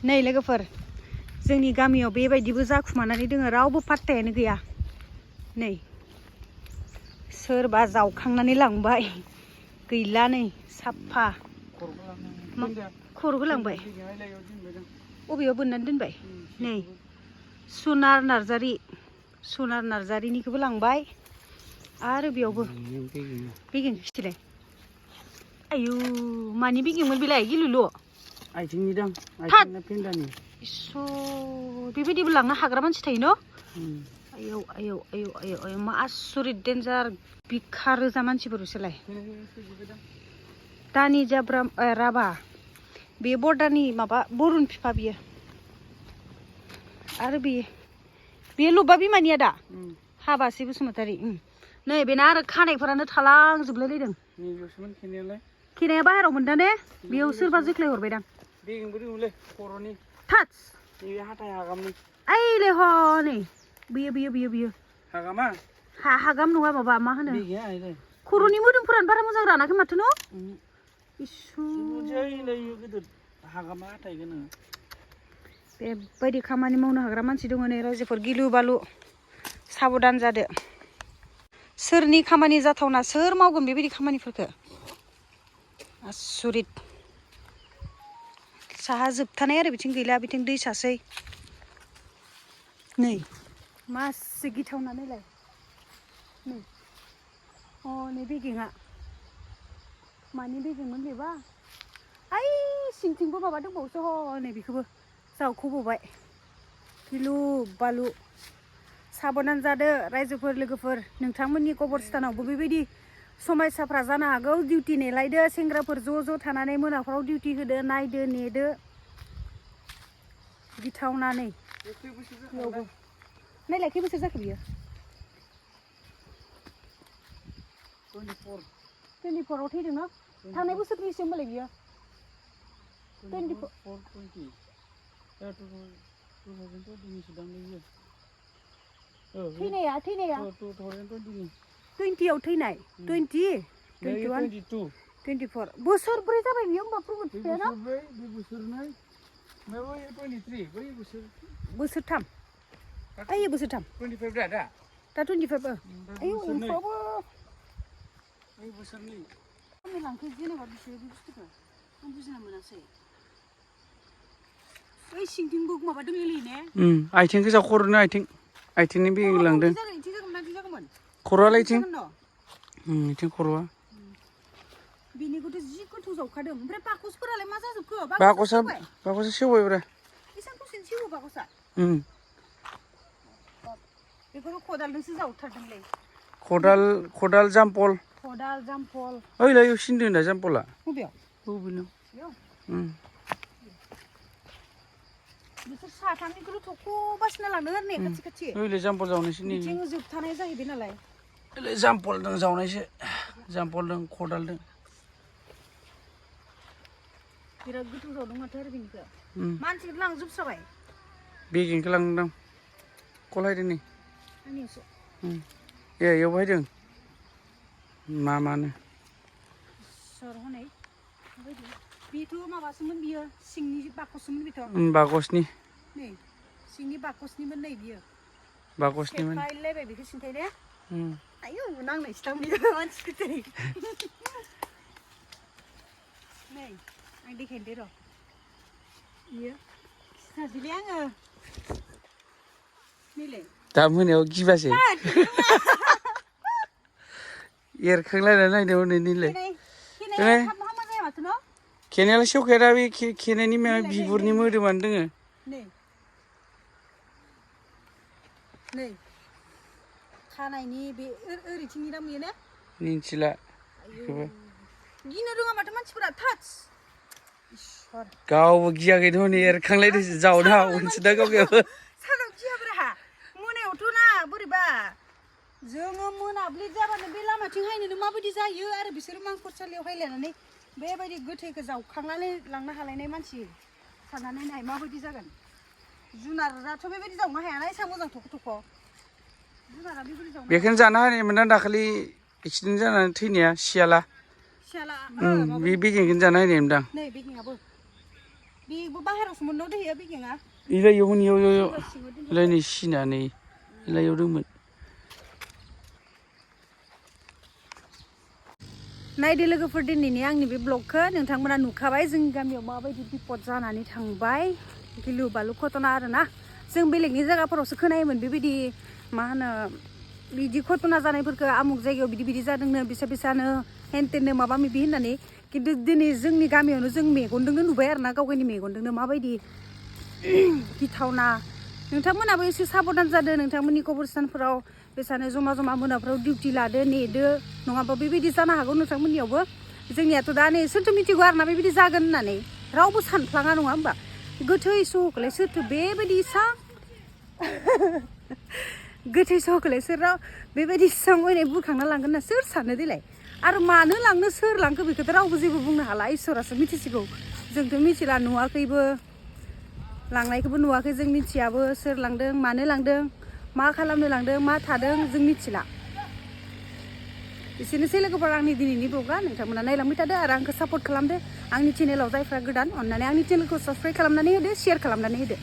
नै लोगोफोर जोंनि गामियाव बेबायदिबो जाखुमानानै दोङो रावबो पात्तायानो गैया नै सोरबा जावखांनानै लांबाय गैला नै साफा खर' होलांबाय अबेयाव बोननानै दोनबाय नै सनार नार्जारिनिखौबो लांबाय आरो बेयावबो बेगें खिथिलाय आयु मानि बेगेंमोन बेलाय गिलुलु आइथिंनि दां आइथिंना फेन्दानि इसु बेबायदिबो लांनो हाग्रा मानसि थायो न आयौ आयौ आयौ आयौ आयौ मा आसुरित डेन्जार बिखा रोजा मानसिफोरसोलाय दानि जाब्रा राभा बे बर्डारनि माबा बरुन बिफा बियो आरो बे लबा बिमानिया दा हाबासै बसुमतारी नै बेना आरो खानायफोरानो थालांजोबलायलायदों खेनाया बाहेराव मोनदा ने बेयाव सोरबा जोख्लाय हरबायदां बेगेंबो दङलै खर'नि थाच नैबे हाथाय हागामनि ओइले ह नै बियो हागामा हागाम नङा माबा मा होनो बेगेङा आइलै खर'नि मोदोमफोरानो बारा मोजां रानाखै माथो न इसु गिदिर हागामा हाथाय गोनां बेबायदि खामानि मावनो हाग्रा मानसि दङ नै रायजोफोर गिलु बालु साबधान जादो सोरनि खामानि जाथावना सोर मावगोन बेबायदि खामानिफोरखौ आसुरित साहा जोबथानाय आरो बिथिं गैला बिथिं दैसासै नै मासे गिथावना नायलाय नै नै बेगेङा मानि बेगेंमोन बेबा आइ सिंथिंबो माबा दंबावोसो नै बेखौबो जावख'बावबाय गिलु बालु साबधान जादो रायजोफोर लोगोफोर नोंथांमोननि कबरस्थानावबो बेबायदि समयसाफ्रा जानो हागौ डिउटि नेलायदो सेंग्राफोर ज' थानानै मोनाफ्राव डिउटि होदो नायदो नेदो गिथावनानै नायलाय खै बोसोर जाखो बियो 24 थैदों ना थांनाय बोसोरनिसो होमबालाय बियो 20 थैनाया 20आव थैनाय 20 21 24 बोसोरब्रै जाबाय बियो होमबा प्रमद फिफाया बोसोरथाम आइ बोसोरथाम 25 दा 25 आयौ ओमफ्राबो बोसोरनै लांखो जेनेबा बिसोर बे बुस्थुखौ आं बुजिना मोनासै ओइ सिंथिंबो माबा दंलै ने आइथिं गोजा खर'नो आइथिंनि बेगें लांदों खर'आलाय इथिं खर'आ बिनिखौथ' जि गोथौ जावखादों ओमफ्राय बाकसफोरालाय मा जाजोबखो बाकसा सेवबायब्रा एसांखौसिन सेवो बाकसा बेखौनो खदालजोंसो जावथारदोंलै खदाल जामपल ओइलाय सिनदों दा जामपला बबेयाव बिसोर साथामनिखौल' थख' बासिना लांदों आरो ने खाथि ओइलाय जामपल जावनायसो नै बिथिं जोबथानाय जाहैबाय नालाय ओइलाय जामपलजों जावनायसो जामपलजों खदालजों बिराद गोथौ जावदों माथो आरो बेनिखौ मानसिखौ लांजोबस्राबाय बेगेंखौ लांदों कलायदों नै आंनियावसो इयाव बायदों मानो सर हनै बेथ' माबासोमोन बियो सिंनि बाकसमोन बेथ' बाकसनि नै सिंनि बाकसनिमोन नै बियो बाकसनिमोन सेफायलायबाय बेखौ सिन्थाय ने आयौ नांनायसो दां बियो मानसिखौ नै आं देखायनोसै र' बियो सिनाजोलै आङो नैलाय दा मोनायाव गिबासो एरखांलायनानै नायदों हनै नैलाय खेनायालाय सेवखाया दा बे खेनायनि बिगुरनि मोदोमानो दोङो नै खानायनि बे ओरैथिंनि दा नुयो ने मिन्थिला बेखौबो गिनो रोङा माथो मानसिफोरा थाच गावबो गियाखैनो हनै एरखांलायदोंसो जावनो हागौमोनसो दा गावगायाबो सानाव गियाब्रा मोनायावथ' ना बोरैबा जोङो मोनाब्लि जाबानो बे लामाथिं हायनोनो माबायदि जायो आरो बिसोरो मांखरसालियाव हायलायनानै बेबायदि गोथैखौ जावखांनानै लांनो हालायनाय मानसि साननानै नाय माबायदि जागोन जुनाराथ' बेबायदि जावनो हायाना एसां मोजां थख' जुनारा बेबायदि जावनो बेखौनो जाना होनायमोन ना दाखालि एक्सिडेन्ट जानानै थैनाया सियाला बे बेगेंखौनो जाना होनायमोन दां नै बेगेङाबो बेबो बाहेरावसो मोननाव दोहैयो बेगेङा इलायाव इलायनि सिनानै इलायाव दंमोन नायदो लोगोफोर दिनैनि आंनि बे ब्लगखौ नोंथांमोना नुखाबाय जोंनि गामियाव माबायदि बिपद जानानै थांबाय गिलु बालु घटना आरोना जों बेलेगनि जायगाफोरावसो खोनायोमोन बेबायदि मा होनो बिदि घटना जानायफोरखौ आमुक जायगायाव बिदि बिदि जादोंनो बिसानो हेनतेननो माबा माबि होननानै खिन्थु दिनै जोंनि गामियावनो जों मेगनजोंनो नुबाय आरोना गावगायनि मेगनजोंनो माबायदि गिथावना नोंथांमोनाबो एसे साबधान जादो नोंथांमोननि कबरस्थानफोराव बेसानो जमा जमा मोनाफ्राव डिउटि लादो नेदो नङाबा बेबायदि जानो हागौ नोंथांमोननियावबो जोंनियाथ' दा नै सोरथो मिथिगौ आरोना बेबायदि जागोन होननानै रावबो सानफ्लाङा नङा होमबा गोथै सहखौलाय सोरथो बेबायदि इसां गोथै सहखौलाय सोर बेबायदि इसां अयनाय बुरखांना लांगोन ना सोर सानो देलाय आरो मानो लांनो सोर लांखो बेखौथ' रावबो जेबो बुंनो हाला इसोरासो मिथिसिगौ जोंथ' मिथिला नुवाखैबो लांनायखौबो नुवाखै जों मिथियाबो सोर लांदों मानो लांदों मा खालामनो लांदों मा थादों जों मिथिला एसेनोसै लोगोफोर आंनि दिनैनि ब्लगा नोंथांमोना नायलांबाय थादो आरो आंखौ सापर्ट खालामदो आंनि चेनेलाव जायफ्रा गोदान अननानै आंनि चेनेलखौ साबस्क्राइब खालामनानै होदो शेयार खालामनानै होदो